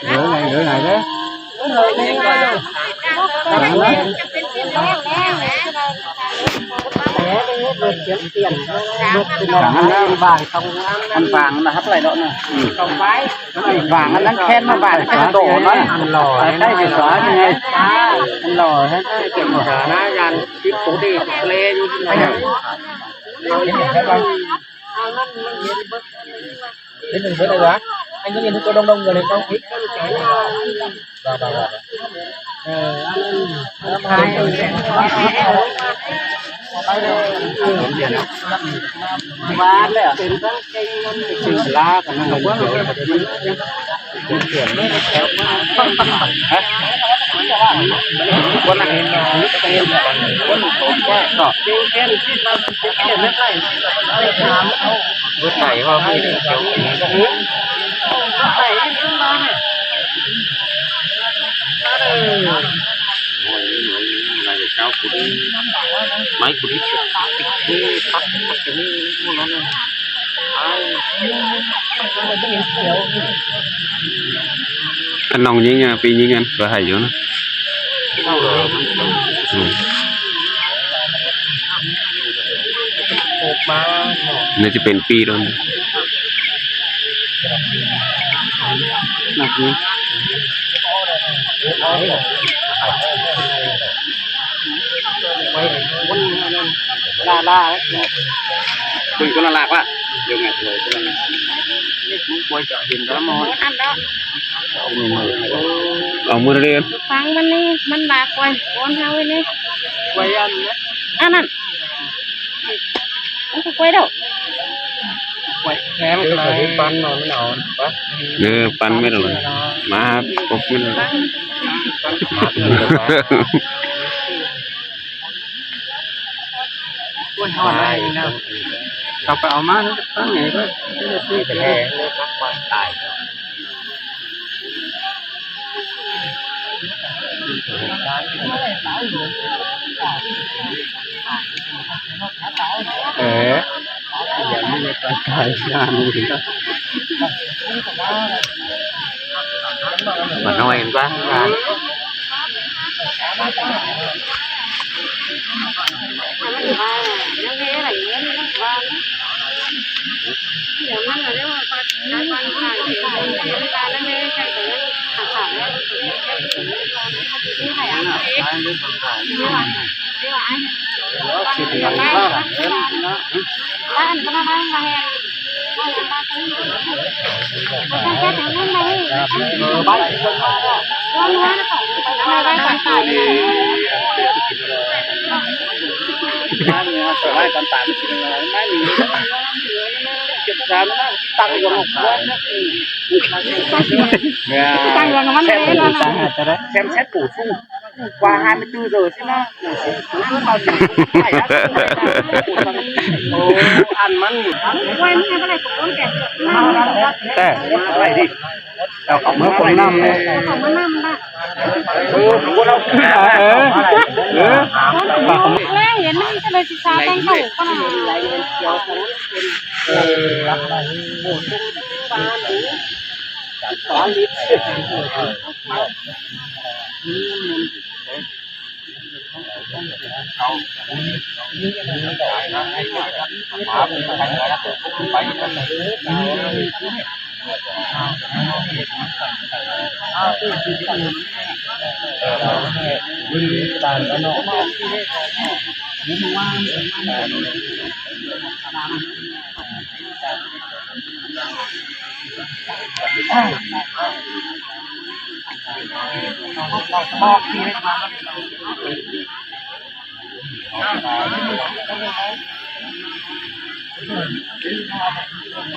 ເດີໄງ ເດີໄງເດີ ບາງອັນນັ້ນ ອັນບາງນະ ຮັບໄຫຼເນາະນະ ບາງອັນນັ້ນແຄ້ນມາບາງກະໂດນນະ ໃຊ້ໄຟຟ້າຍັງໄງ ມັນຫຼໍ້ ຫານາຍານຜິດປົກກະຕິ ແລຢູ່ ເຮັດໜຶ່ງເບິດເລີຍຫວາ ໃຫ້ເງິນເດືອນຕົວດົງໆ ເງິນໃນກອງພິກ ເອີ ອັນນັ້ນ ຫວານແລ້ວ ເປັນຕັ້ງເກັ່ງມັນ ລາກັນນັ້ນ ອັນນ້ອງຍິງອະ ປີຍິງອັນ ກໍໃຫ້ຢູ່ນະ ອືມ ໜ້າຈະເປັນປີໂດນ ໜັກຢູ່. ລາລາ ເພິ່ນຄົນລະລາກວະ ດຽວແມ່ນຄົນລະລາກ ມັນຄວນຈະເຫັນແລ້ວມອງ ເອົາມືລຽນ ຟັງມັນນີ້ ມັນລາກໄວ້ ໂອນເຮົາໄວ້ນີ້ ໄວ້ອັນ ອັນນັ້ນ ມັນຄືກວຍດອກ ກວຍແຄມກໍໄດ້ ປັ່ນເນາະ ມັນເອົາ ເອີ ປັ່ນແມ່ນແລ້ວ ມາປົກແມ່ນແລ້ວ. ໂອ້ຍ ຮ້ອນໄດ້ນີ້ນະ ເຂົາໄປເອົາມາຕັ້ງນີ້ເບິ່ງ ແຕ່ແຮງເລີຍ ຄວາມຕາຍ ເອີ ມາໜ້ອຍກວ່າ ຕັ້ງເລື່ອງມັນເລີຍເນາະ ແຊມແຊດປູຊຸ່ມ ກວ່າຫາໄປຕື້ເດີຊິເນາະ ໂອ້ ອັນມັນ ແຕ່ ເອົາເອົາເມືອຄົນນຳເດ້ ເອີ ເອີ ເອີ ເອີ ເຫັນມັນກໍເລີຍຊິຊາແຕ່ງໂຕກໍນະ ເອີ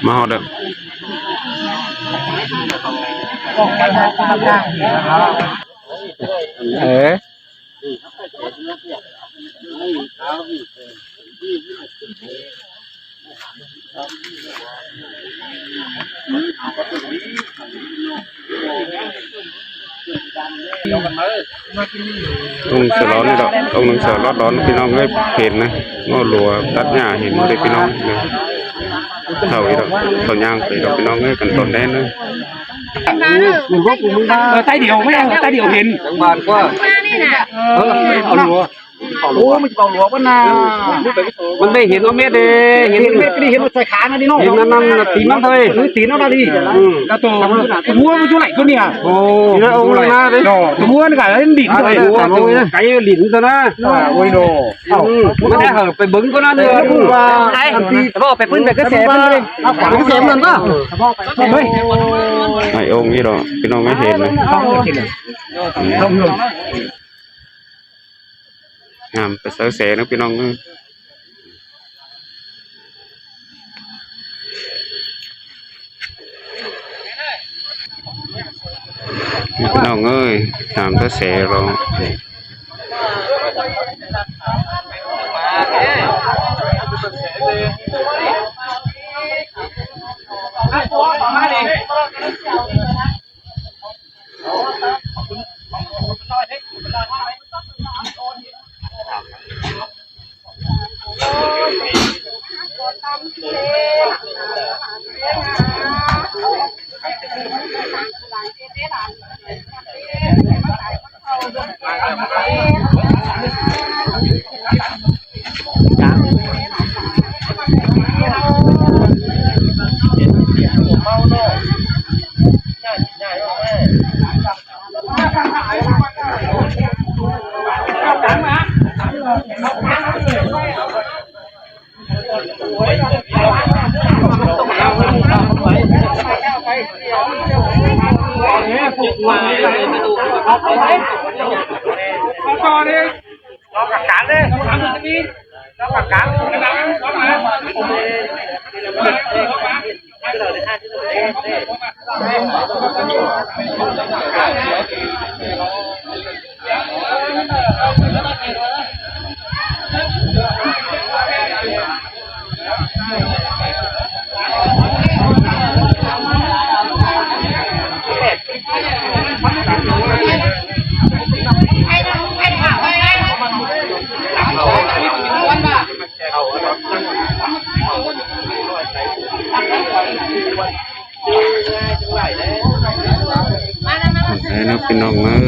ມາຮອດແລ້ວ ເອີ. ຕົງສະຫຼອນນີ້ດອກ ຕົງໜຶ່ງສະຫຼອດດອນ ພີ່ນ້ອງເອີຍ ເຫັນນະ ງໍຫຼວຕັດຫຍ້າເຫັນບໍ່ເດ້ ພີ່ນ້ອງເອີຍ ເຂົາອີກດອກ ເຂົາຍ່າງໄປດອກ ພີ່ນ້ອງເອີຍ ກັນຕອນແລງເດີ. ເອີ ໃຕ້ດຽວ ແມ່ນໃຕ້ດຽວເຫັນ ຈັງຫວາດກວ່າ ເອີ ເອົາຫຼວ ໂອ້ ມັນຈະເອົາຫຼວກມັນນະ ມັນໄດ້ເຫັນເອົາເມັດເດ້ ເຫັນເມັດກໍດີ ເຫັນວ່າໃສ່ຂານະດີເນາະ ເຫັນອັນນັ້ນນະ ຕີນມັນເລີຍ ເອີ ຕີນເອົານະດີ ອືມ ກະໂຕ ຫົວມັນຢູ່ໄຫຼຕົວນີ້ ໂອ້ ຢູ່ໃນອົງນະເດ້ ຕົວມັນກະຫຼິ້ນດິນຕົວນີ້ ໄກຫຼິ້ນຕົວນະ ໂອ້ຍໂດ ອືມ ມັນໄດ້ເອົາໄປເບິ່ງຕົວນັ້ນເດ້ ວ່າໄອ້ ບໍ່ໄປເພິ່ນໄປກະແສເພິ່ນເດ້ ເອົາຂວາງກະແສເພິ່ນກໍ ເຮີ້ຍ ໃນອົງນີ້ດອກ ພີ່ນ້ອງໄດ້ເຫັນນະ ອືມ ງາມໄປເຊົາແສເນາະ ພີ່ນ້ອງເອີຍ ພີ່ນ້ອງເອີຍ ງາມແທ້ແສເນາະ. ໄດ້ເນາະ ພີ່ນ້ອງເອີຍ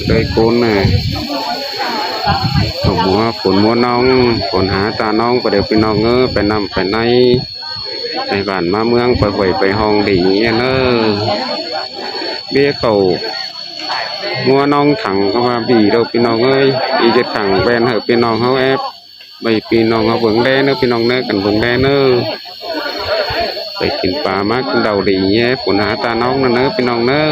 ໄດ້ຄົນນະ ເຂົາມົວ ຄົນມົວນ້ອງ ຄົນຫາຕານ້ອງ ໄປເດີພີ່ນ້ອງເອີຍ ໄປນຳໄປໃນ ໄປບ້ານມາເມືອງ ໄປຫ້ວຍໄປຮ່ອງດີເດີ ເບ້ເຂົ້າ ງົວນ້ອງຖັງ ເຂົາວ່າບີເດີພີ່ນ້ອງເອີຍ ອີເຈັດຂັງແວ່ນໃຫ້ພີ່ນ້ອງເຮົາແອບ ໃຫ້ພີ່ນ້ອງເຮົາເບິ່ງແດ່ເດີ ພີ່ນ້ອງເດີ ກັນເບິ່ງແດ່ເດີ ໄປກິນປາມາກິນເຫຼົ້າດີແຍ ພຸ້ນຫາຕານ້ອງນັ້ນເດີ ພີ່ນ້ອງເດີ.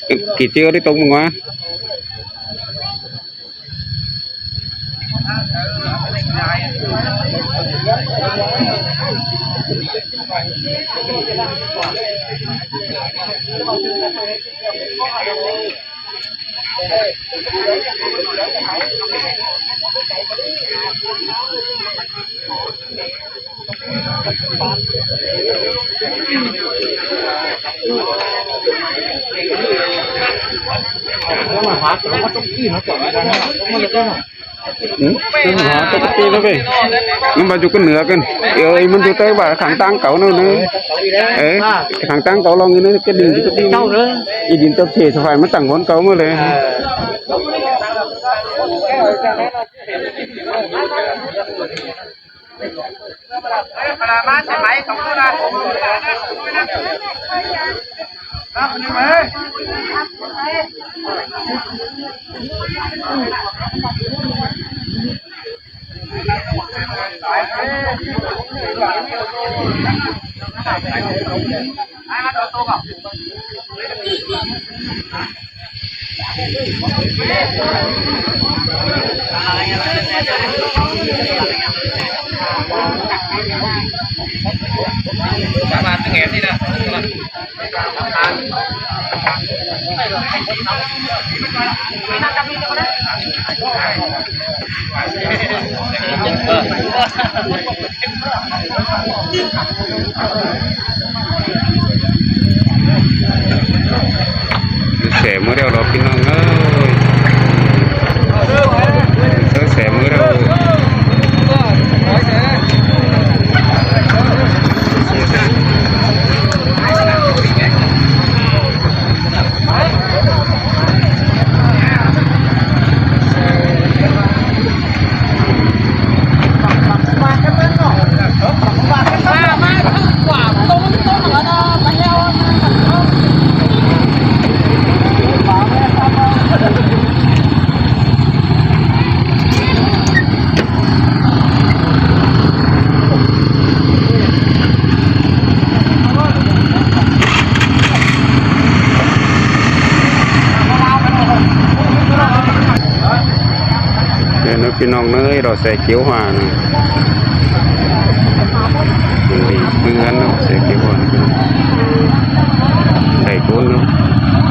Kì-, kì chưa đi tông mừng quá. Ừm, ken hả, tao có tin nó về. Nó bảo chụp cái nửa kìa. Ờ, mình chụp tới bà kháng tăng cậu nó nữa. Ê, kháng tăng cậu lo người nữa, cái đinh, cái đinh. Cái đinh tao chê sao phải mà tặng vốn cậu mà lẽ. ແຊະມື້ແລ້ວເນາະພີ່ນ້ອງເອີຍ ເຊີງແຊະມື້ແລ້ວ. ເດີເນາະພີ່ນ້ອງເອີຍ ເລາະແຊະກິວຫວານ ເປັນດີຄືກັນເນາະ ແຊະກິວຫວານ ໄດ້ບຸນເນາະ.